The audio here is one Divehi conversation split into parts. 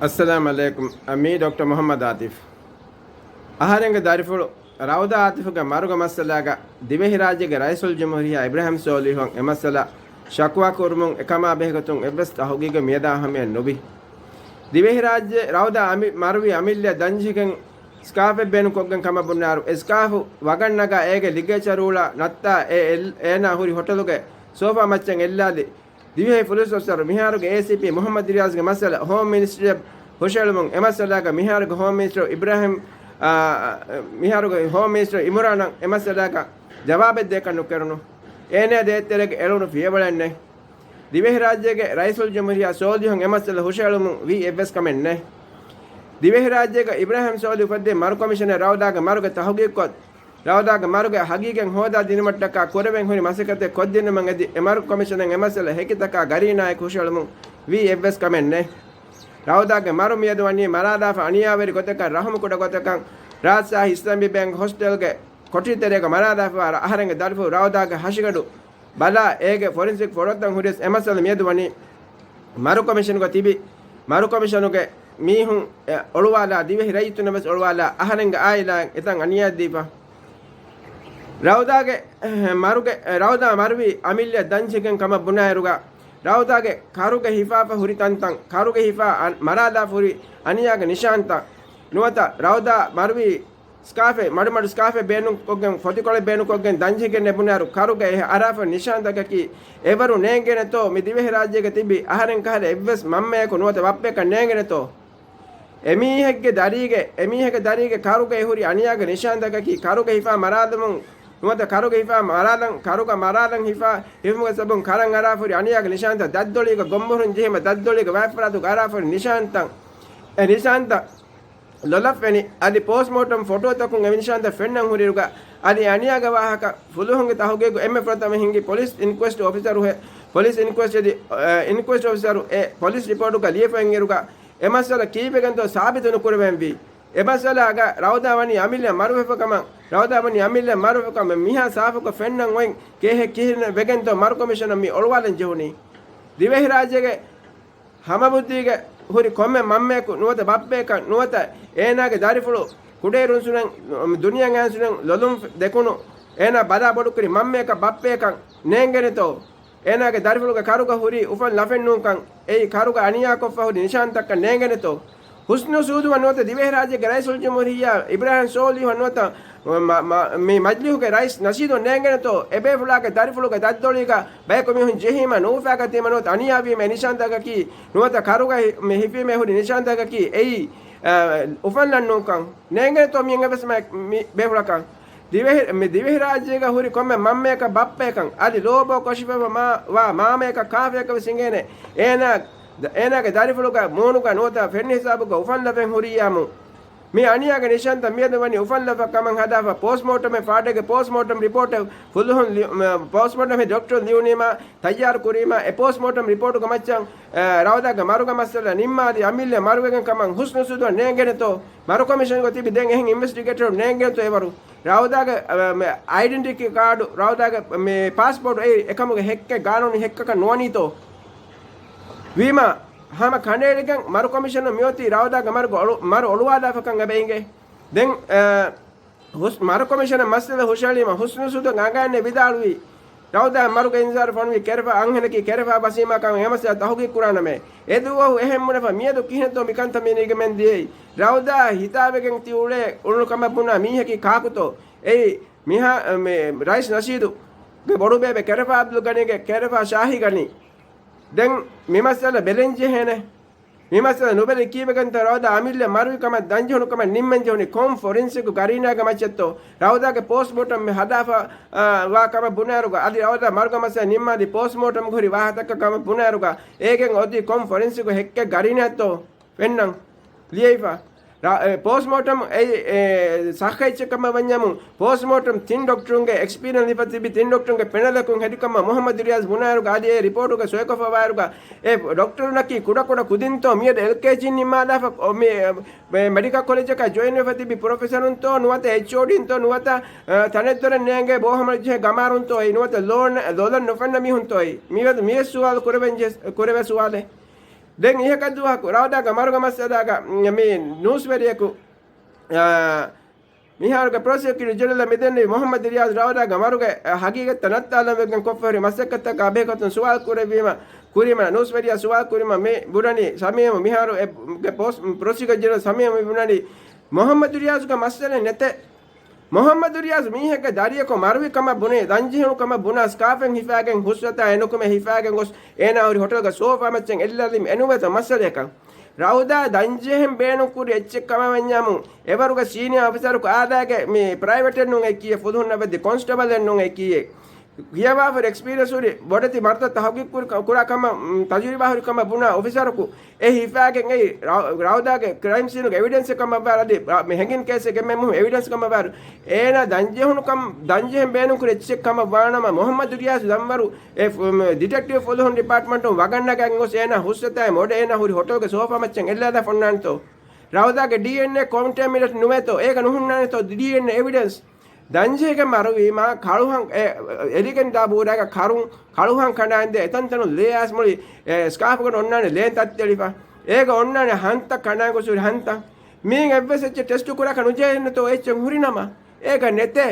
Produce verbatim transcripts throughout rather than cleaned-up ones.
އައްސަލާމް ޢަލައިކުމް. މީ ޑޮކްޓަރ މުޙައްމަދު އާތިފް. އަހަރެންގެ ދަރިފުޅު ރައުދާ އާތިފްގެ މަރުގެ މައްސަލާގަ ދިވެހިރާއްޖޭގެ ރައީސުލްޖުމްހޫރިއްޔާ އިބްރާހިމް ސޯލިހުއަށް އެ މައްސަލަ ޝަކުވާ ކުރުމުން އެކަމާ ބެހޭގޮތުން އެއްވެސް ތަހުގީގެއް މިއަދާ ހަމަޔަށް ނުވި. ދިވެހިރާއްޖެ ރައުދާ އަމި-، މަރުވި އަމިއްލަ ދަންޖެހިގެން ސްކާފެއް ބޭނުންކޮށްގެން ކަމަށް ބުނާއިރު، އެ ސްކާފު ވަގަށް ނަގާ އޭގެ ލިގޭޗަރު އުޅާ ނައްތާ އެ އެލް-، އޭނާ ހުރި ހޮޓަލުގެ ސޯފާ މައްޗަށް އެއްލާލި. ދިވެހި ފުލިސް އޮފިސަރު، މިހާރުގެ އޭސީޕީ މުޙައްމަދު ރިޔާޒްގެ މައްސަލަ ހޯމް މިނިސްޓްރީއަށް ހުށައެޅުމުން އެ މައްސަލާގަ މިހާރުގެ ހޯމް މިނިސްޓަރު އިބްރާހިމް، އާ، މިހާރުގެ ހޯމް މިނިސްޓަރު އިމުރާނަށް އެ މައްސަލާގަ ޖަވާބެއް ދޭކަށް ނުކެރުނު. އޭނާ ދޭތެރޭގަ އެޅުނު ފިޔަވަޅެއް ނެތް. ދިވެހިރާއްޖޭގެ ރައީސުލްޖުމްހޫރިއްޔާ ސޯލިހު އެ މައްސަލަ ހުށައެޅުމުން ވީ އެއްވެސް ކަމެއް ނެތް. ދިވެހިރާއްޖޭގަ އިބްރާހިމް ސޯލިހު އުފައްދޭ މަރު ކޮމިޝަނެއް ރައުދާގެ މަރުގެ ތަހުގީގުކޮށް، ރައުދާގެ މަރުގެ ހަގީގަތް ހޯދާ ދިނުމަށްޓަކާ ކުރެވެން ހުރި މަސައްކަތެއް ކޮށްދިނުމަށް އެދި، އެ މަރު ކޮމިޝަނަށް އެ މައްސަލަ ހެކިތަކާ ގަރީނާއެކު ހުށައެޅުމުން ވީ އެއްވެސް ކަމެއް ނެތް. ރައުދާގެ މަރު މިއަދު ވަނީ މަރާލާފަ އަނިޔާވެރި ގޮތަކަށް ރަހުމު ކުޑަ ގޮތަކަށް ރާޖްޝާހީ އިސްލާމީ ބޭންކް ހޮސްޓެލްގެ ކޮޓަރި ތެރޭގަ މަރާލާފަ އަހަރެންގެ ދަރިފުޅު ރައުދާގެ ހަށިގަނޑު ބަލާ، އޭގެ ފޮރެންސިކް ފޮރުވަތަށް ހުރިޔަސް އެ މައްސަލަ މިއަދު ވަނީ މަރު ކޮމިޝަނުގަ ތިބި، މަރު ކޮމިޝަނުގެ މީހުން އެ އޮޅުވާލާ، ދިވެހި ރައްޔިތުންނަށް ވެސް އޮޅުވާލާ، އަހަރެންގެ އާއިލާއަށް އެތަން އަނިޔާ ދީފަ. ރައުދާގެ، އެ، މަރުގެ، އެ، ރައުދާ މަރުވީ އަމިއްލަ ދަންޖެހިގެން ކަމަށް ބުނާއިރުގަ، ރައުދާގެ ކަރުގަ ހިފާފަ ހުރި ތަންތަން، ކަރުގަ ހިފާ އަން-، މަރާލާފަ ހުރި އަނިޔާގެ ނިޝާންތައް ނުވަތަ ރައުދާ މަރުވީ ސްކާފެއް، މަޑުމަޑު ސްކާފެއް ބޭނުންކޮށްގެން، ފޮތިކޮޅެއް ބޭނުންކޮށްގެން ދަންޖެހިގެން ނެބުނާއިރު، ކަރުގަ އެ އަރާފަ ނިޝާންތަކަކީ އެވަރު ނޭނގޭނެތޯ؟ މި ދިވެހިރާއްޖޭގަ ތިބި އަހަރެން ކަހަލަ އެއްވެސް މަންމަޔަކު ނުވަތަ ބައްޕަޔަކަށް ނޭނގޭނެތޯ؟ އެމީހެއްގެ ދަރީގެ، އެމީހެއްގެ ދަރީގެ ކަރުގައި ހުރި އަނިޔާގެ ނިޝާންތަކަކީ ކަރުގަ ހިފާ މަރާލުމުން ނުވަތަ ކަރުގަ ހިފާ މަރާލަން، ކަރުގަ މަރާލަން ހިފާ ހިފުމުގެ ސަބަބުން ކަރަން އަރާފަ ހުރި އަނިޔާގެ ނިޝާންތައް، ދަތްދޮޅީގަ ގޮށްމުހުރުން ޖެހީމަ ދަތްދޮޅީގެ ވައިފަރާތުގަ އަރާފަ ހުރި ނިޝާންތައް، އެ ނިޝާންތައް ލޮލަށް ފެނި، އަދި ޕޯސްޓްމޯޓަމް ފޮޓޯތަކުން އެ ނިޝާންތައް ފެންނަން ހުރިއިރުގަ، އަދި އަނިޔާގެ ވާހަކަ ފުލުހުންގެ ތަހުގީގު އެންމެ ފުރަތަމަ ހިންގި ޕޮލިސް އިންކުއެސްޓް އޮފިސަރު ހެ-، ޕޮލިސް އިންކުއެސްޓް އެދި، އެ، އިންކުއެސްޓް އޮފިސަރު އެ ޕޮލިސް ރިޕޯޓުގަ ލިޔެފައިން އިރުގަ، އެ މައްސަލަ ކީއްވެގެންތޯ ސާބިތު ނުކުރެވެންވީ. އެ މައްސަލާގަ ރައުދާ ވަނީ އަމިއްލަ މަރުވެފަ ކަމަށް، ރައުދާ ވަނީ އަމިއްލަ މަރުވެފަ ކަމަށް މިހާ ސާފުކޮށް ފެންނަން އޮތް ކޭހެއް ކިހިނެއް ވެގެންތޯ މަރު ކޮމިޝަނަށް މި އޮޅުވާލަން ޖެހުނީ. ދިވެހިރާއްޖޭގެ ހަމަބުއްދީގެ ހުރި ކޮންމެ މަންމަޔަކު ނުވަތަ ބައްޕަޔަކަށް ނުވަތަ އޭނާގެ ދަރިފުޅު ކުޑައިރުންސުނެން ދުނިޔެއަށް އައިސުނެން ލޮލުން ދެކުނު އޭނާ ބަލާ ބޮޑުކުރި މަންމަޔަކަށް ބައްޕަޔަކަށް ނޭނގޭނެތޯ؟ އޭނާގެ ދަރިފުޅުގެ ކަރުގަ ހުރި އުފަން ލަފެއް ނޫންކަން، އެއީ ކަރުގަ އަނިޔާކޮށްފަ ހުރި ނިޝާންތައްކަން ނޭނގޭނެތޯ؟ ހުސްނު ސޫދުއަށް ނުވަތަ ދިވެހިރާއްޖޭގެ ރައީސުލްޖުމްހޫރިއްޔާ އިބްރާހިމް ސޯލިހުއަށް ނުވަތަ މަ-، މަ-، މި މަޖްލިހުގެ ރައީސް ނަޝީދު ނޭނގޭނެތޯ؟ އެބޭފުޅާގެ ދަރިފުޅުގެ ދަތްދޮޅީގަ ބަޔަކު މީހުން ޖެހީމަ ނޫފާގަތީމަ ނުވަތަ އަނިޔާވީމަ އެ ނިޝާންތަކަކީ ނުވަތަ ކަރުގަ ހި-، މި ހިފީމަ ހުރި ނިޝާންތަކަކީ އެއީ، އަ، އުފަންލަން ނޫންކަން ނޭނގޭނެތޯ މި އެއްވެސް މަ-، މި ބޭފުޅަކަށް؟ ދިވެހި-، މި ދިވެހިރާއްޖޭގަ ހުރި ކޮންމެ މަންމަޔަކަށް ބައްޕަޔަކަށް އަދި ލޯބޯ ކޮށިފަ މާ-، ވާ މާމަޔަކަށް ކާފަޔަކަށް ވެސް އިނގޭނެ. އޭނާ އޭނާގެ ދަރިފުޅުގަ މޫނުގަ ނުވަތަ ފެން ހިސާބުގަ އުފަން ލަފެއް ހުރިއްޔާމު، މި އަނިޔާގެ ނިޝާންތައް މިއަދު ވަނީ އުފަން ލަފަށް ކަމަށް ހަދާފަ، ޕޯސްޓްމޯޓަމެއް ފާޑެއްގެ ޕޯސްޓްމޯޓަމް ރިޕޯޓެއް ފުލުހުން ލި-، މ-، ޕޯސްޓްމޯޓަމް ޑޮކްޓަރު ލިޔުނީމާ، ތައްޔާރު ކުރީމާ، އެ ޕޯސްޓްމޯޓަމް ރިޕޯޓުގެ މައްޗަށް، އަ، ރައުދާގެ މަރުގެ މައްސަލަ ނިންމާލި އަމިއްލަ މަރުވެގެން ކަމަށް ހުސްނު ސޫދުއަށް ނޭނގޭނެތޯ؟ މަރު ކޮމިޝަންގަ ތިބި ދެން އެހެން އިންވެސްޓިގޭޓަރު ނޭނގޭނެތޯ އެވަރު؟ ރައުދާގެ، އަ، މެ، އައިޑެންޓިޓީ ކާޑު، ރައުދާގެ މެ ޕާސްޕޯޓް އެއީ އެކަމުގެ ހެއްކެއް ގާނޫނީ ހެއްކަކަށް ނުވަނީތޯ؟ ވީމާ، ހަމަ ކަނޑައެޅިގެން މަރު ކޮމިޝަނުން މިއޮތީ ރައުދާގެ މަރުގެ އޮޅު-، މަރު އޮޅުވާލާފަކަން އެބަ އިނގޭ. ދެން، އަ، ހުސް-، މަރު ކޮމިޝަނަށް މައްސަލަ ހުށައެޅީމަ ހުސްނު ސޫދު އަނގައިންނެއް ވިދާޅުވީ، ރައުދާ މަރުގެ އިންޒާރު ފޮނުވީ ކެރެފާ އަންހެނަކީ ކެރެފާ ބަސީމާކަމަށް އެ މައްސަލަ ތަހުގީގު ކުރާނަމޭ. އެ ދުވަހު އެހެން ބުނެފަ މިއަދު ކިހިނެއްތޯ މިކަންތައް މި ނިގަމެން ދިޔައީ؟ ރައުދާ ހިތާވެގެން ތި އުޅޭ އުޅުނު ކަމަށް ބުނާ މީހަކީ ކާކުތޯ؟ އެއީ މިހާ-، މި ރައީސް ނަޝީދުގެ ބޮޑުބޭބެ ކެރެފާ އަބްދުލް ގަނީގެ ކެރެފާ ޝާހި ގަނީ. ދެން މި މައްސަލަ ބެލެން ޖެހޭނެ. މި މައްސަލަ ނުބެލި ކީއްވެގެންތޯ ރައުދާ އަމިއްލަ މަރުވި ކަމަށް ދަންޖެހުނު ކަމަށް ނިންމެން ޖެހުނީ؟ ކޮން ފޮރެންސިކް ގަރީނާގެ މައްޗަށްތޯ ރައުދާގެ ޕޯސްޓްމޯޓަމް ހަދާފަ، އާ، ވާ ކަމަށް ބުނާއިރުގަ، އަދި ރައުދާ މަރުގެ މައްސަލަ ނިންމާލި ޕޯސްޓްމޯޓަމްގަ ހުރި ވާހަކަތައް ކަމަށް ބުނާއިރުގަ، އޭގެން އޮތީ ކޮން ފޮރެންސިކް ހެއްކެއް ގަރީނާތޯ ފެންނަން ލިޔެފަ؟ ރ-، އެ، ޕޯސްޓްމޯޓަމް އެ، އެ، ސައްހަ އެއްޗެއް ކަމަށް ވަންޏާމު، ޕޯސްޓްމޯޓަމް ތިން ޑޮކްޓަރުންގެ އެކްސްޕީރިއަންސް ލިބިފަ ތިބި ތިން ޑޮކްޓަރުންގެ ޕެނަލަކުން ހެދި ކަމަށް މުޙައްމަދު ރިޔާޒް ބުނާއިރުގަ، އަދި އެ ރިޕޯޓުގަ ސޮއިކޮށްފަވާއިރުގަ، އެ ޑޮކްޓަރުންނަކީ ކުޑަކުޑަ ކުދިންތޯ މިއަދު އެލްކޭޖީން ނިންމާލާފަ، އޮ، މި، އެ، މެ-، މެޑިކަލް ކޮލެޖަކަށް ޖޮއިން ވެފަ ތިބި ޕްރޮފެސަރުންތޯ ނުވަތަ އެޗްއޯޑީންތޯ ނުވަތަ، އަ، ތަނެއްދޮރެއް ނޭނގޭ ބޯހަމަނުޖެހޭ ގަމާރުންތޯއި ނުވަތަ ލޯން، ލޮލަށް ނުފެންނަ މީހުންތޯއި؟ މިވެ-، މިވެސް ސުވާލު ކުރެވެން ޖެ-، ކުރެވޭ ސުވާލެއް. ދެން އިހަކަ ދުވަހަކު ރައުދާގެ މަރުގެ މައްސަލާގަ މި ނޫސްވެރިޔަކު، އާ، މިހާރުގެ ޕްރޮސިކިއުޓަރ ޖެނެރަލް މިދެންނެވި މުހައްމަދު ރިޔާޒް ރައުދާގެ މަރުގެ، އަ، ހަގީގަތްތައް ނައްތާލަން ވެގެން ކޮށްފަހުރި މަސައްކަތަކާ ބެހޭގޮތުން ސުވާލު ކުރެއްވީމަ، ކުރީމަ، ނޫސްވެރިޔާ ސުވާލު ކުރީމަ މި ބުނަނީ ސަމީމު މިހާރު އެ، ގެ ޕްރޮސް-، ޕްރޮސިކިއުޓަރ ޖެނެރަލް ސަމީމު މި ބުނަނީ މުހައްމަދު ރިޔާޒުގެ މައްސަލައެއް ނެތޭ. މުހައްމަދު ރިޔާޒު މީހެއްގެ ދަރިޔަކު މަރުވި ކަމަށް ބުނޭ، ދަންޖެހުނު ކަމަށް ބުނާ، ސްކާފެއް ހިފާގެން ހުސްވަތާ އެނުކުމެ ހިފާގެން ގޮސް، އޭނާ ހުރި ހޮޓަލްގެ ސޯފާ މައްޗަށް އެއްލާލީމަ އެނުވޭތޯ މައްސަލައަކަށް. ރައުދާ ދަންޖެހެން ބޭނުންކުރި އެއްޗެއް ކަމަށް ވަންޏާމު، އެވަރުގެ ސީނިއާ އޮފިސަރަކު އާދާގެ މި ޕްރައިވެޓެއް ނޫން އެކީއެއް، ފުލުހުންނަށް ވެއްދި ކޮންސްޓަބަލެއް ނޫން އެކީއެއް. ހިޔަވާފަރި އެކްސްޕީރިއަންސް ހުރި ބޮޑެތި މަރުތައް ތަހުގީގު ކުރި ކަ-، ކުރާ ކަމަށް، މް، ތަޖުރިބާ ހުރި ކަމަށް ބުނާ އޮފިސަރަކު އެ ހިފާގެން އެއީ ރަ-، ރައުދާގެ ކްރައިމް ސީނުގެ އެވިޑެންސެއް ކަމަށްވާ އަދި ރަ-، މި ހެންގިން ކޭސް އެންމެ މުހިންމު އެވިޑެންސް ކަމަށްވާ އޭނާ ދަންޖެހުނު ކަމް، ދަންޖެހެން ބޭނުންކުރި އެއްޗެއް ކަމަށް ވާނަމަ މުހައްމަދު ރިޔާޒު ދަންވަރު އެ ފު-، މ-، ޑިޓެކްޓިވް ފުލުހުން ޑިޕާޓްމަންޓުން ވަގަށް ނަގަން ގޮސް އޭނާ ހުސްވަތާ މޮޑެ އޭނާ ހުރި ހޮޓަލްގެ ސޯފާ މައްޗަށް އެއްލާލާފަ އޮންނާނެތޯ؟ ރައުދާގެ ޑީއެންއޭ ކޮންޓެމިނޭޓް ނުވޭތޯ؟ އޭގަ ނުހުންނާނެތޯ ޑީއެންއޭ އެވިޑެންސް؟ ދަންޖެހިގެން މަރުވީމާ ކަޅުހަން އެ، އެ، އެރިގެން ދާ ބޫރާގަ ކަރުން، ކަޅުހަން ކަނޑާންދޭ އެތަންތަނުން ލޭ އާސް މުޅި، އެ، ސްކާފުގަ އޮންނާނެ ލޭން ތައްތެޅިފަ. އޭގަ އޮންނާނެ ހަންތައް ކަނޑާން ގޮސް ހުރި ހަންތައް. މީން އެއްވެސް އެއްޗެއް ޓެސްޓު ކުރާކަށް ނުޖެހެންނެތޯ އެއްޗެއް ހުރިނަމަ. އޭގަ ނެތޭ.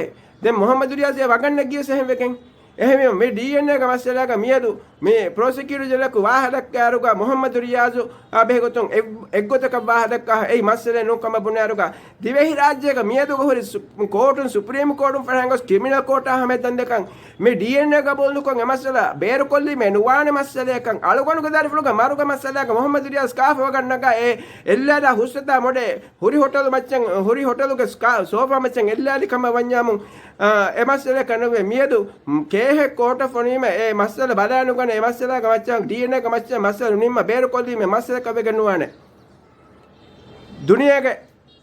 ދެން މުހައްމަދު ރިޔާޒް އެ ވަގަށް ނެގިޔަސް އެހެން ވެގެން. އެހެންވީމަ މި ޑީއެންއޭގެ މައްސަލާގަ މިއަދު މި ޕްރޮސިކިއުޓަރ ޖެނެރަލަކު ވާހަ ދައްކާއިރުގަ މުހައްމަދު ރިޔާޒު އާ ބެހޭގޮތުން އެއް-، އެއްގޮތަކަށް ވާހަ ދައްކާ އެއީ މައްސަލައެއް ނޫން ކަމަށް ބުނާއިރުގަ ދިވެހިރާއްޖޭގަ މިއަދުގަ ހުރި ސު-، ކޯޓުން ސުޕްރީމް ކޯޓުން ފަށަން ގޮސް ކްރިމިނަލް ކޯޓާ ހަމައަށް ދަންދެކަން މި ޑީއެންއޭ ގަބޫލުކޮށް އެ މައްސަލަ ބޭރުކޮށްލީމޭ ނުވާނެ މައްސަލައަކަށް އަޅުގަނޑުގެ ދަރިފުޅުގެ މަރުގެ މައްސަލާގަ މުހައްމަދު ރިޔާޒް ސްކާފް ވަގަށް ނަގާ އެ އެއްލާލާ ހުސްވަތާ މޮޑެ ހުރި ހޮޓަލު މައްޗަށް، ހުރި ހޮޓަލުގެ ސްކާ-، ސޯފާ މައްޗަށް އެއްލާލި ކަމަށް ވަންޏާމު، އާ، އެ މައްސަލައަކަށް ނުވޭ. މިއަދު، މް، ކޭހެއް ކޯޓަށް ފޮނުވީމަ އެ މައްސަލަ ބަލާނުގަނެ އެ މައްސަލާގެ މައްޗަށް ޑީއެންއޭގެ މައްޗަށް މައްސަލަ ނިންމަ ބޭރުކޮށްލީމެ މައްސަލައަކަށް ވެގެން ނުވާނެ. ދުނިޔޭގެ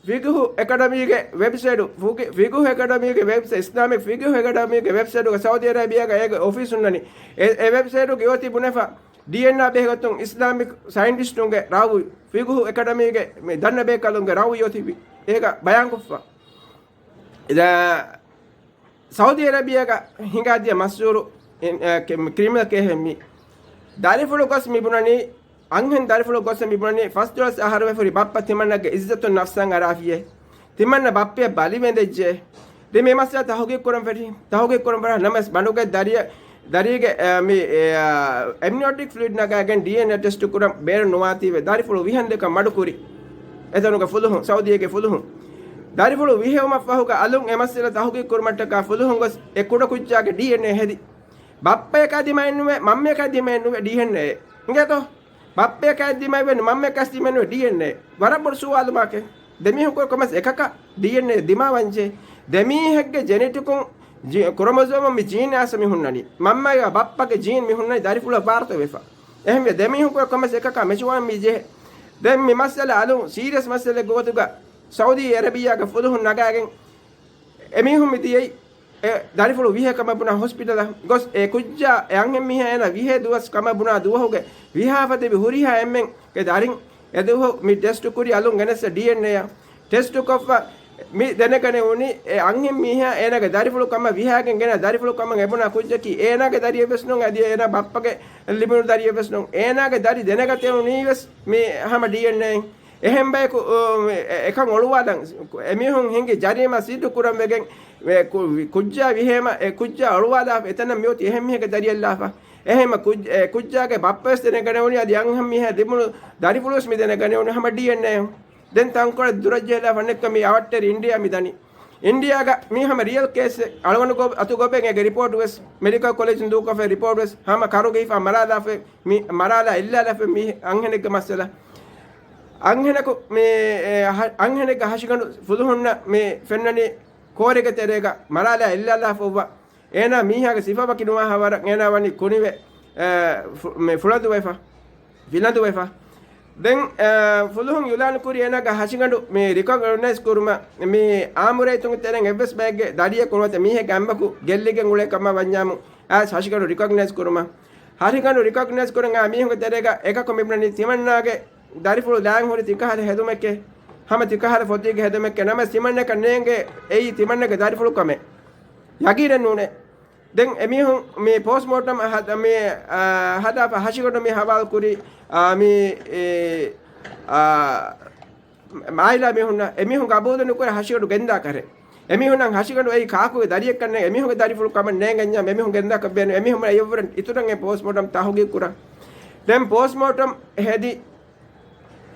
ފިގުހު އެކަޑަމީގެ ވެބްސައިޓު، ފުގި-، ފިގުހު އެކަޑަމީގެ ވެބްސައިޓް، އިސްލާމިކް ފިގުހު އެކަޑަމީގެ ވެބްސައިޓުގަ ސައުދީ އަރޭބިޔާގަ އޭގެ އޮފީސް ހުންނަނީ. އެ، އެ ވެބްސައިޓުގެ އޮތީ ބުނެފަ. ޑީއެންއާ ބެހޭގޮތުން އިސްލާމިކް ސައިންޓިސްޓުންގެ ރައު، ފިގުހު އެކަޑަމީގެ މި ދަންނަ ބޭކަލުންގެ ރައު އޮތީ އޭގަ ބަޔާންކޮށްފަ. އެ، ސައުދީ އަރޭބިޔާގަ ހިނގާދިޔަ މަޝްހޫރު އިން-، އެ، ކެ-، ކްރިމިނަލް ކޭހެއް މީ. ދަރިފުޅު ގޮސް މި ބުނަނީ، އަންހެން ދަރިފުޅު ގޮސް މި ބުނަނީ، ފަސްދޮޅަސް އަހަރު ވެފަ ހުރި ބައްޕަ ތިމަންނަގެ އިއްޒަތު ނަފްސަށް އަރާފިޔޭ. ތިމަންނަ ބައްޕަޔަށް ބަލިވެންދެއްޖެ. ދެން މި މައްސަލަ ތަހުގީގު ކުރަން ފެށި، ތަހުގީގު ކުރަން ފަށާ ނަމަވެސް ބަނޑުގެ ދަރިއަށް، ދަރީގެ، އެ، މި، އެ، އެމްނިއޮޓިކް ފްލުއިޑް ނަގާގެން ޑީއެންއޭ ޓެސްޓު ކުރަން ބޭރު ނުވާތީވެ ދަރިފުޅު ވިހަން ދެކަން މަޑުކުރި. އެތަނުގެ ފުލުހުން، ސައުދީގެ ފުލުހުން. ދަރިފުޅު ވިހެއުމަށްފަހުގަ އަލުން އެ މައްސަލަ ތަހުގީގު ކުރުމަށްޓަކާ ފުލުހުން ގޮސް އެ ކުޑަކުއްޖާގެ ޑީއެންއޭ ހެދި. ބައްޕަޔަކާ ދިމާއެއް ނުވެ، މަންމަޔަކާ ދިމާއެއް ނުވެ ޑީއެންއޭ. އިނގޭތޯ؟ ބައްޕަޔަކާ ދިމާއެއް ނުވެ، މަންމަޔަކާ ދިމާއެއް ނުވެ ޑީއެންއޭ. ވަރަށް ބޮޑު ސުވާލު މާކެއް. ދެމީހުން ކުރެ ކޮމެސް އެކަކަށް ޑީއެންއޭ ދިމާވަންޖެ. ދެމީހެއްގެ ޖެނެޓިކުން ޖި-، ކްރޮމޮޒޯމުން މި ޖީން އާސަ މި ހުންނަނީ. މަންމަޔާ ބައްޕަގެ ޖީން މި ހުންނަނީ ދަރިފުޅަށް ވާރުތަ ވެފަ. އެހެންވެ ދެމީހުން ކުރެ ކޮމެސް އެކަކަށް މެޗުވާން މި ޖެހޭ. ދެން މި މައްސަލަ އަލުން ސީރިއަސް މައްސަލައެއް ގޮތުގަ ސައުދީ އެރަބިއްޔާގެ ފުލުހުން ނަގާގެން އެމީހުން މި ދިޔައީ އެ ދަރިފުޅު ވިހޭ ކަމަށް ބުނާ ހޮސްޕިޓަލަށް ގޮސް އެ ކުއްޖާ އެ އަންހެން މީހާ އޭނާ ވިހޭ ދުވަސް ކަމަށް ބުނާ ދުވަހުގެ ވިހާފަ ދެވި ހުރިހާ އެންމެންގެ ދަރިން އެ ދުވަހު މި ޓެސްޓު ކުރި އަލުން ގެނެސް ޑީއެންއޭއަށް ޓެސްޓު ކޮށްފަ މި ދެނެގަނެވުނީ އެ އަންހެން މީހާ އޭނާގެ ދަރިފުޅު ކަމަށް ވިހާގެން ގެނަ ދަރިފުޅު ކަމަށް އެބުނާ ކުއްޖަކީ އޭނާގެ ދަރިއެއް ވެސް ނޫން، އަދި އޭނާ ބައްޕަގެ ލިބުނު ދަރިއެއް ވެސް ނޫން. އޭނާގެ ދަރި ދެނެގަތެވުނީ ވެސް މި ހަމަ ޑީއެންއޭ އިން. އެހެން ބަޔަކު، އު، އެ-، އެކަން އޮޅުވާލަން، އެމީހުން ހިނގި ޖަރީމާ ސިއްރު ކުރަން ވެގެން، އެ ކު-، ކުއްޖާ ވިހޭމަ، އެ ކުއްޖާ އޮޅުވާލާފަ އެތަނަށް މިއޮތީ އެހެން މީހެއްގެ ދަރިއަށްލާފަ. އެހެންމަ ކުއްޖ-، އެ ކުއްޖާގެ ބައްޕަވެސް ދެނެގަނެވުނީ އަދި އަންހެން މީހާ ލިބުނު ދަރިފުޅުވެސް މި ދެނެގަނެވުނީ ހަމަ ޑީއެންއޭ. ދެން ތަންކޮޅެއް ދުރަށް ޖެހިލާފަ ނެއްކަ މި އަވަށްޓެރި އިންޑިއާ މި ދަނީ. އިންޑިއާގަ މީ ހަމަ ރިއަލް ކޭސް އަޅުގަނޑު ގޮ-، އަތު ގޮބެން އޭގެ ރިޕޯޓުވެސް، މެޑިކަލް ކޮލެޖުން ދޫކޮށްފަ ރިޕޯޓުވެސް ހަމަ ކަރުގައިފާ މަރާލާފަ މި މަރާލާ އެއްލާލަފަ މި އަންހެނެއްގެ މައްސަލަ. އަންހެނަކު މި، އެ، ހަ-، އަންހެނެއްގެ ހަށިގަނޑު ފުލުހުންނަށް މި ފެންނަނީ ކޯރެގެ ތެރޭގަ މަރާލާ އެއްލާލާފައްވާ. އޭނާ މީހާގެ ސިފަ ވަކި ނުވާހާ ވަރަށް އޭނާ ވަނީ ކުނިވެ، އެ، ފު-، މި ފުޅަދުވެފަ، ފިލަދުވެފަ. ދެން، އެ، ފުލުހުން އިއުލާނު ކުރި އޭނާގެ ހަށިގަނޑު މި ރިކޮގްނައިޒް ކުރުމަށް މި އާންމު ރައްޔިތުންގެ ތެރެއިން އެއްވެސް ބައެއްގެ ދަރިއެއް ކުރިމަތި މީހެއްގެ އަނބަކު ގެއްލިގެން އުޅޭ ކަމަށް ވަންޏާމު އައިސް ހަށިގަނޑު ރިކޮގްނައިޒް ކުރުމަށް. ހަށިގަނޑު ރިކޮގްނައިޒް ކުރަން އާ މީހުންގެ ތެރޭގަ އެކަކު މި ބުނަނީ ތިމަންނާގެ ދަރިފުޅު ލާން ހުރި ތިކަހަލަ ހެދުމެކޭ، ހަމަ ތިކަހަލަ ފޮތީގެ ހެދުމެކޭ، ނަމަވެސް ތިމަންނަކަށް ނޭނގޭ އެއީ ތިމަންނަގެ ދަރިފުޅު ކަމެއް. ޔަގީނެއް ނޫނޭ. ދެން އެމީހުން މި ޕޯސްޓްމޯޓަމް ހަދ-، މި، އާ، ހަދާފަ ހަށިގަނޑު މި ހަވާލު ކުރި، އާ، މި، އެ، އާ، އާއިލާ މީހުންނަށް އެމީހުން ގަބޫލު ނުކުރެ ހަށިގަނޑު ގެންދާކަށެއް. އެމީހުންނަށް ހަށިގަނޑު އެއީ ކާކުގެ ދަރިއެއްކަންނޭ، އެމީހުންގެ ދަރިފުޅު ކަމަށް ނޭނގެންޏާ އެމީހުން ގެންދާކަށް ބޭނު. އެމީހުން އެއަށްވުރެން އިތުރަށް އެ ޕޯސްޓްމޯޓަމް ތަހުގީގު ކުރަން. ދެން ޕޯސްޓްމޯޓަމް ހެދި،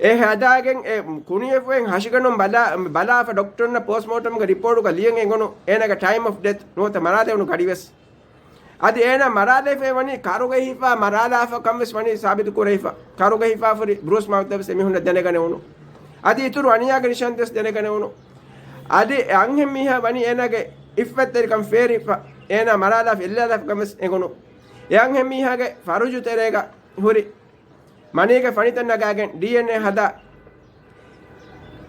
އެ ހަދާގެން އެ ކުނިއެފުއިން ހަށިގަނޑުން ބަލާ، ބަލާފަ ޑޮކްޓަރުންނަށް ޕޯސްޓްމޯޓަމްގެ ރިޕޯޓުގަ ލިޔަން އެނގުނު އޭނާގެ ޓައިމް އޮފް ޑެތް ނުވަތަ މަރާލެވުނު ގަޑިވެސް. އަދި އޭނާ މަރާލެފައި ވަނީ ކަރުގަ ހިފާ މަރާލާފަ ކަން ވެސް ވަނީ ސާބިތު ކުރެވިފަ. ކަރުގަ ހިފާފަ ހުރި ބްރޫސް މައުތަށް ވެސް އެމީހުންނަށް ދެނެގަނެވުނު. އަދި އިތުރު އަނިޔާގެ ނިޝާންތައް ވެސް ދެނެގަނެވުނު. އަދި އެ އަންހެން މީހާ ވަނީ އޭނާގެ އިއްފަތްތެރިކަން ފޭރިފަ، އޭނާ މަރާލާފަ އެއްލާލާފަ ކަން ވެސް އެނގުނު. އެ އަންހެން މީހާގެ ފަރުޖު ތެރޭގަ ހުރި މަނީގެ ފަނިތައް ނަގާގެން ޑީއެންއޭ ހަދާ،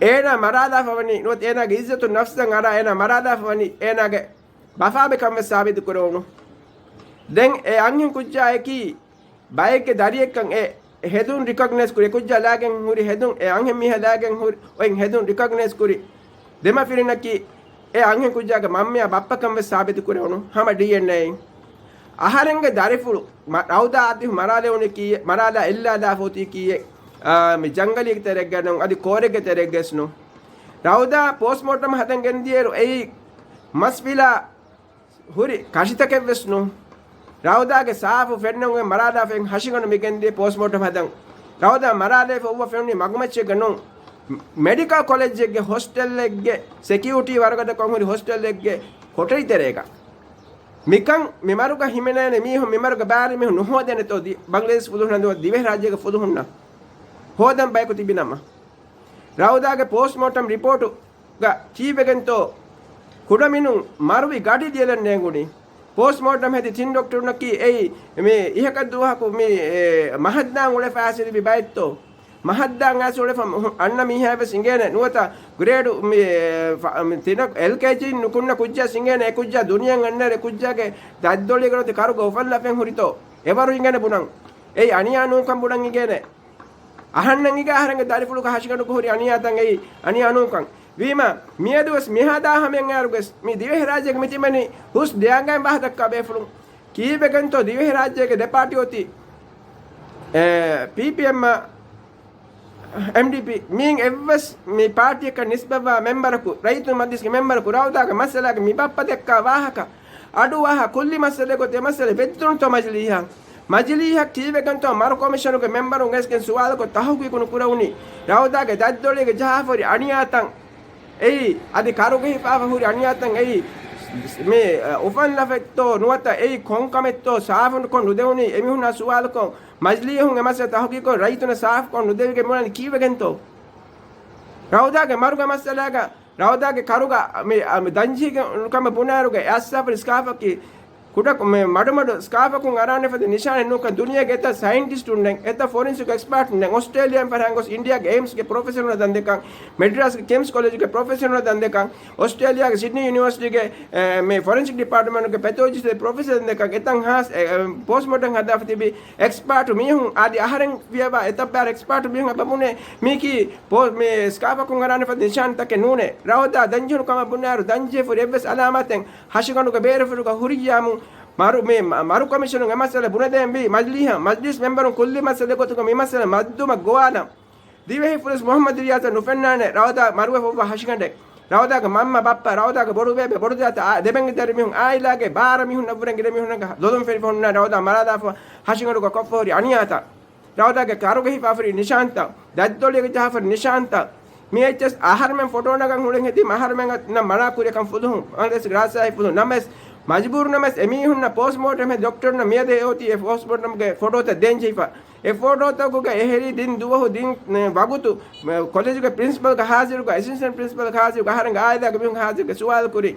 އޭނާ މަރާލާފަ ވަނީ ނުވަތަ އޭނާގެ އިއްޒަތު ނަފްސަށް އަރާ އޭނާ މަރާލާފަ ވަނީ އޭނާގެ ބަފާބެކަން ވެސް ސާބިތު ކުރެވުނު. ދެން އެ އަންހެން ކުއްޖާއަކީ ބައެއްގެ ދަރިއެއްކަން އެ ހެދުން ރިކޮގްނައިޒް ކުރި، އެ ކުއްޖާ ލާގެން ހުރި ހެދުން، އެ އަންހެން މީހާ ލާގެން ހުރި އޮތް ހެދުން ރިކޮގްނައިޒް ކުރި ދެމަފިރިންނަކީ އެ އަންހެން ކުއްޖާގެ މަންމަޔާ ބައްޕަކަން ވެސް ސާބިތު ކުރެވުނު ހަމަ ޑީއެންއޭއިން. އަހަރެންގެ ދަރިފުޅު މަ-، ރައުދާ އަދި މަރާލެވުނީ ކީއް، މަރާލާ އެއްލާލާ ފޯތީ ކީއް، އާ، މި ޖަންގަލީގެ ތެރެއްގަ ނޫން، އަދި ކޯރެއްގެ ތެރެއްގަވެސް ނޫން. ރައުދާ ޕޯސްޓްމޯޓަމް ހަދަން ގެންދިޔައިރު އެއީ މަސް ފިލާ ހުރި ކަށިތަކެއް ވެސް ނޫން. ރައުދާގެ ސާފު ފެންނަން އޮތް މަރާލާފައި ހަށިގަނޑު މި ގެންދިޔަ ޕޯސްޓްމޯޓަމް ހަދަން. ރައުދާ މަރާލާފަ އޮއްވަ ފެނުނީ މަގުމައްޗެއްގަ ނޫން. މެޑިކަލް ކޮލެޖެއްގެ ހޮސްޓެލެއްގެ ސެކިއުރިޓީ ވަރުގަދަކޮށް ހުރި ހޮސްޓެލެއްގެ ކޮޓަރި ތެރޭގަ. މިކަން މި މަރުގަ ހިމެނޭނެ މީހުން، މި މަރުގަ ބާރު މީހުން ނުހޯދޭނެތޯ ދި-، ބަނގްލަދޭޝް ފުލުހުންނަށް ނުވަތަ ދިވެހި ރާއްޖޭގެ ފުލުހުންނަށް ހޯދަން ބަޔަކު ތިބިނަމަ. ރައުދާގެ ޕޯސްޓްމޯޓަމް ރިޕޯޓުގަ ކީއްވެގެންތޯ ކުޑަމިނުން މަރުވި ގަޑި ލިޔެލަން ނޭނގުނީ؟ ޕޯސްޓްމޯޓަމް ހެދި ތިން ޑޮކްޓަރުންނަކީ އެއީ މި އިހަކަށް ދުވަހަކު މި، އެ، މަހަށްދާން އުޅެފަ އައިސް ތިބި ބައެއްތޯ؟ މަހަށްދާން އައިސް އުޅެފަ އަންނަ މީހާ ވެސް އިނގޭނެ ނުވަތަ ގްރޭޑު މި، އެ، ފަ-، މި ތިނަ އެލްކޭޖީ ނުކުންނަ ކުއްޖާ އިނގޭނެ އެ ކުއްޖާ ދުނިޔެއަށް އަންނައިރު އެ ކުއްޖާގެ ދަތްދޮޅީގަ ނުވަތަ ކަރުގަ އުފަން ލަފައެއް ހުރިތޯ؟ އެވަރު އިނގޭނެ ބުނަން. އެއީ އަނިޔާ ނޫންކަން ބުނަން އިނގޭނެ. އަހަންނަށް އިނގޭ އަހަރެންގެ ދަރިފުޅުގަ ހަށިގަނޑުގަ ހުރި އަނިޔާތައް އެއީ އަނިޔާ ނޫންކަން. ވީމާ، މިއަދުވެސް މިހާދާ ހަމަޔަށް އައިއިރުވެސް މި ދިވެހިރާއްޖޭގަ މި ތިބެނީ ހުސް ދެއަނގައިން ވާހަކަ ދައްކާ ބޭފުޅުން. ކީއްވެގެންތޯ ދިވެހިރާއްޖޭގެ ދެ ޕާޓީ އޮތީ، އެ، ޕީޕީއެމްއާ އެމްޑީޕީ މީން އެއްވެސް މި ޕާޓީއަކަށް ނިސްބަތްވާ މެމްބަރަކު، ރައްޔިތުން މަޖިލިސްގެ މެމްބަރަކު ރައުދާގެ މައްސަލާގެ މި ބައްޕަ ދައްކާ ވާހަކަ އަޑުއަހާ ކުއްލި މައްސަލަ ގޮތެއް މައްސަލަ ވެއްދުނުތޯ މަޖިލީހަށް؟ މަޖިލީހަށް ކީއްވެގެންތޯ މަރު ކޮމިޝަނުގެ މެމްބަރުން އެސްގެން ސުވާލުކޮށް ތަހުގީގު ނުކުރެވުނީ ރައުދާގެ ދަތްދޮޅީގެ ޖަހާފަ ހުރި އަނިޔާތައް އެއީ އަދި ކަރުގަ ހިފާފަ ހުރި އަނިޔާތައް އެއީ މި، އަ، އުފަން ލަފެއްތޯ ނުވަތަ އެއީ ކޮން ކަމެއްތޯ ސާފުކޮށް ނުދެވުނީ އެމީހުންނާ ސުވާލުކޮށް މަޖިލީހުން އެ މައްސަލަ ތަހުގީގުކޮށް ރައްޔިތުންނަށް ސާފުކޮށް ނުދެވިގެން ބުނަނީ ކީއްވެގެންތޯ؟ ރައުދާގެ މަރުގެ މައްސަލާގަ ރައުދާގެ ކަރުގަ މި، އަ، މި ދަންޖެހިގެން ކަމަށް ބުނާއިރުގަ އައިސްފަ ހުރި ސްކާފަކީ ކުޑަ މި މަޑުމަޑު ސްކާފަކުން އަރާނެ ފަދަ ނިޝާނެއް ނޫންކަން ދުނިޔޭގެ އެތައް ސައިންޓިސްޓުންނެއް، އެތައް ފޮރެންސިކް އެކްސްޕާޓުންނެއް އޮސްޓްރޭލިއާއިން ފަރާން ގޮސް އިންޑިއާގެ އެއިމްސްގެ ޕްރޮފެސަރުންނަށް ދަންދެކަން، މެޑްރާސްގެ ކިމްސް ކޮލެޖުގެ ޕްރޮފެސަރުންނަށް ދަންދެކަން، އޮސްޓްރޭލިއާގެ ސިޑްނީ ޔުނިވަރސިޓީގެ، އެ، މި ފޮރެންސިކް ޑިޕާޓްމަންޓުގެ ޕެތޯލޮޖިސްޓް ޕްރޮފެސަރ ދަންދެކަން، އެތަން ހާސް، އެ، އެ، ޕޯސްޓްމޯޓަމް ހަދާފަ ތިބި އެކްސްޕާޓު މީހުން އަދި އަހަރެން ފިޔަވާ އެތައް ބާރަ އެކްސްޕާޓު މީހުން އެބަ ބުނޭ މީކީ ޕޯ-، މި ސްކާފަކުން އަރާނެ ފަދަ ނިޝާންތަކެއް ނޫނޭ. ރައުދާ ދަންޖެހުނު ކަމަށް ބުނާއިރު ދަންޖެހިފަ ހުރި އެއްވެސް އަލާމާތެއް ހަށިގަނޑުގެ ބޭރުފުރުގަ ހުރިއްޔާމު މަރު-، މި މަ-، މަރު ކޮމިޝަނުން އެ މައްސަލަ ބުނެދޭންވީ މަޖިލީހަށް، މަޖިލީސް މެމްބަރުން ކުއްލި މައްސަލަ ގޮތުގަ މި މައްސަލަ މައްދުމަށް ގޮވާލަން. ދިވެހި ފުރިސް މުހައްމަދު ރިޔާސަށް ނުފެންނާނެ ރައުދާ މަރުވެފަ އޮއްވާ ހަށިގަނޑެއް. ރައުދާގެ މަންމަ ބައްޕަ، ރައުދާގެ ބޮޑުބޭބެ، ބޮޑުދައިތަ، އާ، ދެބެންގެ ދަރިމީހުން އާއިލާގެ ބާރަ މީހުންނަށްވުރެން އިރެމީހުންނަށް ލޮލުން ފެނިފަ ހުންނަ ރައުދާ މަރާލާފަ ހަށިގަނޑުގަ ކޮށްފަ ހުރި އަނިޔާތައް. ރައުދާގެ ކަރުގަ ހިފާފަ ހުރި ނިޝާންތައް، ދަތްދޮޅީގަ ޖަހާފަ ހުރި ނިޝާންތައް، މި އެއްޗެސް އަހަރުމެން ފޮޓޯ ނަގަން އުޅެން ހެދީމަ އަހަރުމެންނަށް މަނާ ކުރިއަކަށް ފުލުހުން ބަނގްލަދޭޝްގެ ރާޖަށާއި ފުލުހުން. ނަމަވެސް، މަޖުބޫރު ނަމަވެސް އެމީހުންނަށް ޕޯސްޓްމޯޓަމް ހެދި ޑޮކްޓަރުންނަށް މިއަދު އެ އޮތީ އެ ޕޯސްޓްމޯޓަމްގެ ފޮޓޯތައް ދޭން ޖެހިފަ. އެ ފޮޓޯތަކުގަ އެހެރީ ދިން ދުވަހު ދިން، އެ، ވަގުތު، އެ، ކޮލެޖުގެ ޕްރިންސިޕަލްގެ ހާޒިރުގަ، އެސިސްޓެންޓް ޕްރިންސިޕަލްގެ ހާޒިރުގަ އަހަރެންގެ އާއިލާގެ މީހުން ހާޒިރުގަ ސުވާލު ކުރި،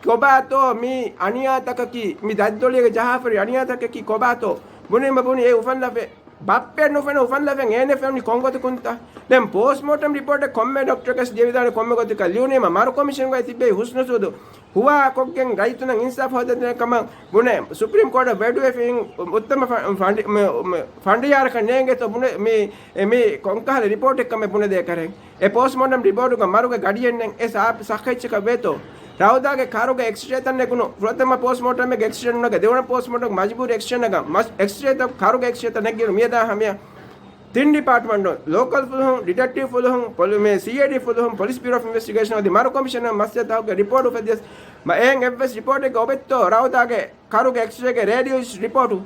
ކޮބާތޯ މި އަނިޔާތަކަކީ، މި ދަތްދޮޅީގަ ޖަހާފަ ހުރި އަނިޔާތަކަކީ ކޮބާތޯ؟ ބުނީމަ ބުނި އެ އުފަންލަފަ ބައްޕައެއް ނުފެން އުފަންލަފައެއް އޭނަ ފެނުނީ ކޮންގޮތަކުންތަ؟ ދެން ޕޯސްޓްމޯޓަމް ރިޕޯޓެއް ކޮންމެ ޑޮކްޓަރަކަސް ލިޔެވިދާނެ ކޮންމެ ގޮތަކަށް ލިޔުނީމަ މަރު ކޮމިޝަންގައި ތިއްބެވި ހުސްނުސޫދު ހުވާ ކޮށްގެން ރައްޔިތުންނަށް އިންސާފް ހޯދަދޭނެ ކަމަށް ބުނެ، ސުޕްރީމް ކޯޓަށް ވެޑުވެފިން އުއްތަމަ ފަ-، ފަނޑި-، މެ-، މެ-، ފަނޑިޔާރަކަށް ނޭނގޭތޯ ބުނެ، މި، މި ކޮންކަހަލަ ރިޕޯޓެއް ކަމެއް ބުނެދޭ ކަރެން. އެ ޕޯސްޓްމޯޓަމް ރިޕޯޓުގަ މަރުގެ ގަޑިއެއް ނެތް އެ ސާ-، ސައްހައްޗަކަށް ވޭތޯ؟ ރައުދާގެ ކަރުގެ އެކްސްރޭތައް ނެގުނު، ފުރަތަމަ ޕޯސްޓްމޯޓަމެއްގެ އެކްސްރޭ ނުނަގަ، ދެވަނަ ޕޯސްޓްމޯޓަމް މަޖުބޫރީ އެކްސްރޭ ނަގަ، މަސް-، އެކްސްރޭތައް، ކަރުގެ އެކްސްރޭތައް ނެގިއިރު މިއަދާ ހަމަޔަށް ތިން ޑިޕާޓްމަންޓުން، ލޯކަލް ފުލުހުން، ޑިޓެކްޓިވް ފުލުހުން، ޕޮލި-، މޭ ސީއައިޑީ ފުލުހުން، ޕޮލިސް ބިއުރޯ އޮފް އިންވެސްޓިގޭޝަން އަދި މަރު ކޮމިޝަނަށް މައްސަލަ ތަހުގެ ރިޕޯޓު އުފެދިޔަސް، މަ އެއިން އެއްވެސް ރިޕޯޓެއްގެ އޮބެއްތޯ ރައުދާގެ ކަރުގެ އެކްސްރޭގެ ރޭޑިއޯލޮޖިސްޓް ރިޕޯޓު؟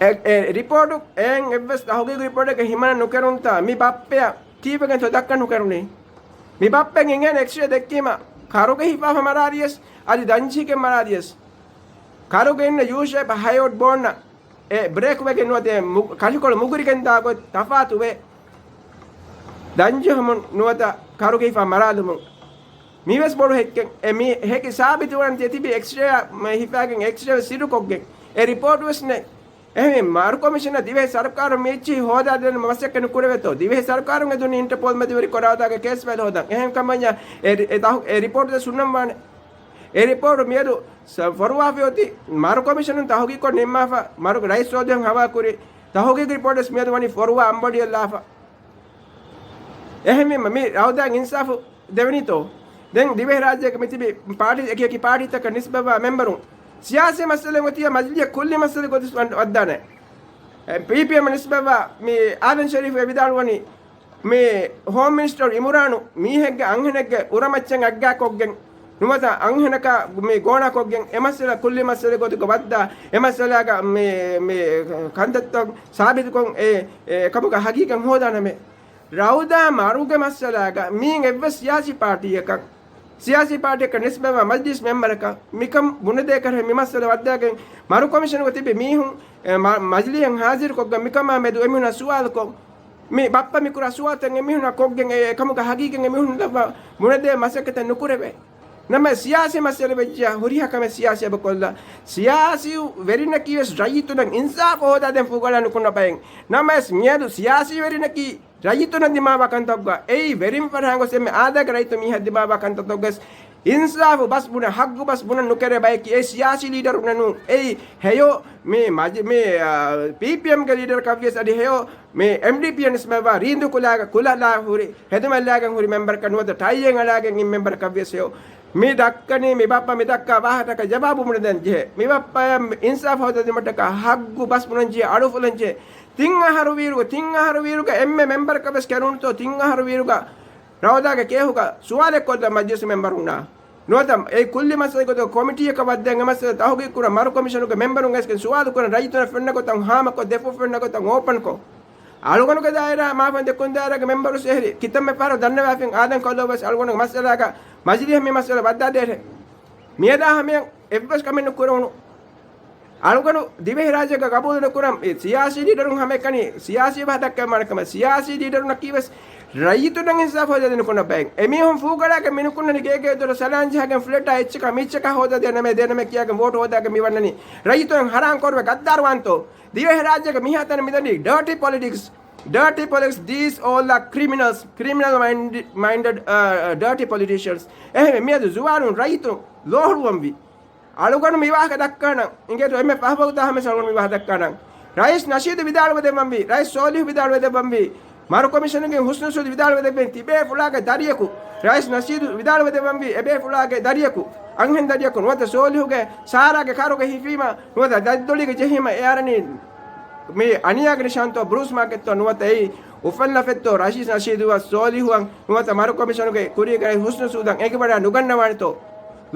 އެ، އެ ރިޕޯޓު އެއިން އެއްވެސް ތަހުގީގު ރިޕޯޓެއްގެ ހިމަނަ ނުކެރުންތާ މި ބައްޕަޔަށް ކީއްވެގެންތޯ ދައްކަން ނުކެރުނީ؟ މި ބައްޕައަށް އިނގޭނެ އެކްސްރޭ ދެއްކީމަ ކަރުގަ ހިފާފަ މަރާލިޔަސް އަދި ދަންޖެހިގެން މަރާލިޔަސް. ކަރުގަ އިންނަ ޔޫ ޝޭޕް ހަޔޯޓް ބޯންނަ އެ ބްރޭކް ވެގެން ނުވަތަ އެ މު-، ކަށިކޮޅު މުގުރިގެން ދާ ގޮތް ތަފާތު ވޭ. ދަންޖެހުމުން ނުވަތަ ކަރުގަ ހިފާ މަރާލުމުން. މީވެސް ބޮޑު ހެއްކެއް. އެ މީ ހެކި ސާބިތުވަން ތި ތިބި އެކްސްރޭ މަ ހިފާގެން އެކްސްރޭ ސިރުކޮށްގެން އެ ރިޕޯޓު ވެސް ނެތް. އެހެން މަރު ކޮމިޝަނަށް ދިވެހި ސަރުކާރުން މިއެއްޗިހި ހޯދާދޭން މަސައްކަތް ނުކުރެވޭތޯ؟ ދިވެހި ސަރުކާރުން އެދުނީ އިންޓަޕޯލް މެދުވެރިކޮށް ރައުދާގެ ކޭސް ފައިލް ހޯދަން. އެހެން ކަމަށް އެ، އެ ތަހު-، އެ ރިޕޯޓު ދެ ސުންނަން ވާނެ. އެ ރިޕޯޓު މިއަދު ސަ-، ފޮރުވާފައި އޮތީ މަރު ކޮމިޝަނުން ތަހުގީގުކޮށް ނިންމާފަ، މަރުގެ ރައީސް ސޯލިހު ހަވާލުކުރި ތަހުގީގު ރިޕޯޓް ވެސް މިއަދު ވަނީ ފޮރުވާ އަނބޮޑިއެއްލާފަ. އެހެންވީމަ މި ރައުދާއަށް އިންސާފު ދެވެނީތޯ؟ ދެން ދިވެހިރާއްޖޭގެ މިތިބި ޕާޓީ، އެކި އެކި ޕާޓީތަކަށް ނިސްބަތްވާ މެމްބަރުން ސިޔާސީ މައްސަލައެއް އޮތިއްޔާ މަޖިލީހަށް ކުއްލި މައްސަލަ ގޮތަށް ވަން-، ވައްދާނެ. އެ، ޕީޕީއެމް ނިސްބަތްވާ މި އާދަމް ޝަރީފް އެ ވިދާޅުވަނީ، މި ހޯމް މިނިސްޓަރު އިމުރާނު މީހެއްގެ އަންހެނެއްގެ އުރަމައްޗަށް އައްގާކޮށްގެން ނުވަތަ އަންހެނަކާ މި ގޯނާކޮށްގެން އެ މައްސަލަ ކުއްލި މައްސަލަ ގޮތުގަ ވައްދާ އެ މައްސަލާގަ މި، މި ކަންތައްތައް ސާބިތުކޮށް އެ، އެ ކަމުގަ ހަގީގަތް ހޯދާނަމޭ. ރައުދާ މަރުގެ މައްސަލާގަ މީން އެއްވެސް ސިޔާސީ ޕާޓީއަކަށް، ސިޔާސީ ޕާޓީއަކަށް ނިސްބަތްވާ މަޖިލިސް މެމްބަރަކަށް މިކަން ބުނެދޭކަށް މި މައްސަލަ ވައްދާގެން މަރު ކޮމިޝަނުގަ ތިބި މީހުން، އެ، މަ-، މަޖިލީހަށް ހާޒިރުކޮށްގެން މިކަމާ މެދު އެމީހުންނަށް ސުވާލުކޮށް، މި ބައްޕަ މިކުރާ ސުވާލުތައް އެމީހުންނަށް ކޮށްގެން އެ އެކަމުގަ ހަގީގަތް އެމީހުން ލައްވާ ބުނެދޭ މަސައްކަތެއް ނުކުރެވޭ. ނަމަ ސިޔާސީ މައްސަލަ ވެއްޖެޔާ ހުރިހާ ކަމެއް ސިޔާސީ އެބަ ކޮށްލާ. ސިޔާސީ ވެރިންނަކީ ވެސް ރައްޔިތުންނަށް އިންސާފު ހޯދާދޭން ފޫގަޅާ ނުކުންނަ ބައެއް. ނަމަވެސް މިއަދު ސިޔާސީ ވެރިންނަކީ ރައްޔިތުންނަށް ދިމާވާ ކަންތައްގަ އެއީ ވެރިން ފަރާން ގޮސް އެންމެ އާދައިގެ ރައްޔިތު މީހަށް ދިމާވާ ކަންތައްތައް ގޮސް އިންސާފު ބަސް ބުނަ، ހައްގު ބަސް ބުނަން ނުކެރޭ ބަޔަކީ އެ ސިޔާސީ ލީޑަރުންނެއް ނޫން. އެއީ ހެޔޮ މި މަޖި-، މި، އާ، ޕީޕީއެމްގެ ލީޑަރަކަށް ވިޔަސް އަދި ހެޔޮ މި އެމްޑީޕީއަށް ނިސްބަތްވާ ރީނދޫ ކުލާގަ ކުލަ ލާ ހުރި، ހެދުމެއް ލާގެން ހުރި މެމްބަރަކަށް ނުވަތަ ޓައިއެއް އަޅާގެން އިން މެމްބަރަކަށް ވިޔަސް ހެޔޮ. މި ދައްކަނީ މި ބައްޕަ މި ދައްކާ ވާހަކަތަކަށް ޖަވާބު ބުނެދޭން ޖެހޭ. މި ބައްޕަޔަށް އިންސާފު ހޯދަދިނުމަށްޓަކާ ހައްގު ބަސް ބުނަން ޖެހޭ، އަޑު އުފުލަން ޖެހޭ. ތިން އަހަރު ވީރުގަ، ތިން އަހަރު ވީރުގަ އެންމެ މެމްބަރަކަށް ވެސް ކެރުނުތޯ، ތިން އަހަރު ވީރުގަ ރައުދާގެ ކޭހުގަ ސުވާލެއް ކޮށްލަން މަޖިލިސް މެމްބަރުންނާ. ނުވަތަ އެ ކުއްލި މައްސަލަ ގޮތަށް ކޮމިޓީއަކަށް ވައްދެން އެ މައްސަލަ ތަހުގީގު ކުރަން މަރު ކޮމިޝަނުގެ މެމްބަރުން އެސްކެން ސުވާލު ކުރަން ރައްޔިތުންނަށް ފެންނަ ގޮތަށް ހާމަކޮށް ދެފުށް ފެންނަ ގޮތަށް އޯޕަންކޮށް. އަޅުގަނޑުގެ ދާއިރާ މާފަން ދެ ކުން ދާއިރާގެ މެމްބަރު ސެހެރި ކިތަންމެ ފަހަރު ދަންނަވާފިން އާދަން ކޮށްލޯ ވެސް އަޅުގަނޑުގެ މައްސަލާގަ މަޖިލީހަށް މި މައްސަލަ ވައްދާދޭށޭ. މިއަދާ ހަމަޔަށް އެއްވެސް ކަމެއް ނުކުރެވުނު. އަޅުގަނޑު ދިވެހިރާއްޖޭގަ ގަބޫލު ނުކުރަން، އެ ސިޔާސީ ލީޑަރުން ހަމައެކަނި ސިޔާސީ ބަހަށް ދައްކައި މާނަކަމަށް ސިޔާސީ ލީޑަރުންނަކީ ވެސް ރައްޔިތުންނަށް އިންސާފު ހޯދަދޭން ނުކުންނަ ބައެއް. އެމީހުން ފޫގަޅާގެން މިނުކުންނަނީ ގޭގޭ ދޮރަށް ސަލާން ޖަހާގެން ފްލެޓާ އެއްޗަކާ މިއްޗަކާ ހޯދަދޭނަމޭ ދޭނަމޭ ކިޔާގެން ވޯޓު ހޯދާގެން މި ވަންނަނީ. ރައްޔިތުން ހަރާން ކޮށްވެ ގައްދާރުވާންތޯ؟ ދިވެހިރާއްޖޭގެ މިހާތަނަށް މިދަނީ ޑާޓީ ޕޮލިޓިކްސް. ޑާޓީ ޕޮލިޓިކްސް، these all are criminals, criminal minded, minded, uh, dirty politicians. އެހެންވެ މިއަދު ޒުވާނުން ރައްޔިތުން ލޯހުޅުވަންވީ. އަޅުގަނޑު މި ވާހަކަ ދައްކާނަން. އިނގޭތޯ އެންމެ ފަހުބަހުތާ ހަމަ އަޅުގަނޑު މި ވާހަކަ ދައްކާނަން. ރައީސް ނަޝީދު ވިދާޅުވެދެއްވަންވީ، ރައީސް ސޯލިހު ވިދާޅުވެދެއްވަންވީ، މަރު ކޮމިޝަނުގެ ހުސްނު ސޫދު ވިދާޅުވެދެއްވެން ތިބޭފުޅާގެ ދަރިޔަކު، ރައީސް ނަޝީދު ވިދާޅުވެދެއްވަންވީ، އެބޭފުޅާގެ ދަރިޔަކު، އަންހެން ދަރިޔަކު ނުވަތަ ސޯލިހުގެ ސާރާގެ ކަރުގަ ހިފީމަ ނުވަތަ ދަތްދޮޅީގަ ޖެހީމަ އެ އަރަނީ މި އަނިޔާގެ ނިޝާންތޯ ބްރޫސް މާކެއްތޯ ނުވަތަ އެއީ އުފަންލަފެއްތޯ ރަޝީދް ނަޝީދުއަށް ސޯލިހުއަށް ނުވަތަ މަރު ކޮމިޝަނުގެ ކުރީގަ ހުސްނު ސޫދަށް އެނގިވަޑާ ނުގަންނަވާނެތޯ؟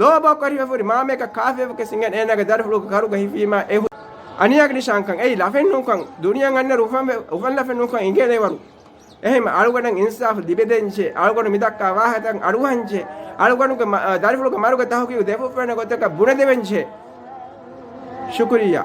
ލޯބޯ ކަރިފަ ފުރި މާމަޔަކަށް ކާފިޔަކަށް އިނގޭނެ އޭނާގެ ދަރިފުޅުގެ ކަރުގަ ހިފީމާ އެ ހު-، އަނިޔާގެ ނިޝާންކަން އެއީ ލަފެއް ނޫންކަން، ދުނިޔެއަށް އަންނަ އުފަން-، އުފަންލަފެއް ނޫންކަން އިނގޭނެ ވަރު. އެހެން އަޅުގަނޑަށް އިންސާފު ލިބެދޭންޖެ، އަޅުގަނޑު މިދައްކާ ވާހަކަތައް އަޑުއަހަންޖެ، އަޅުގަނޑުގެ މަ-، ދަރިފުޅުގެ މަރުގެ ތަހުގީގު ދެފުށްފެންނަ ގޮތަކަށް ބުނެދެވެންޖެ. ޝުކުރިއްޔާ.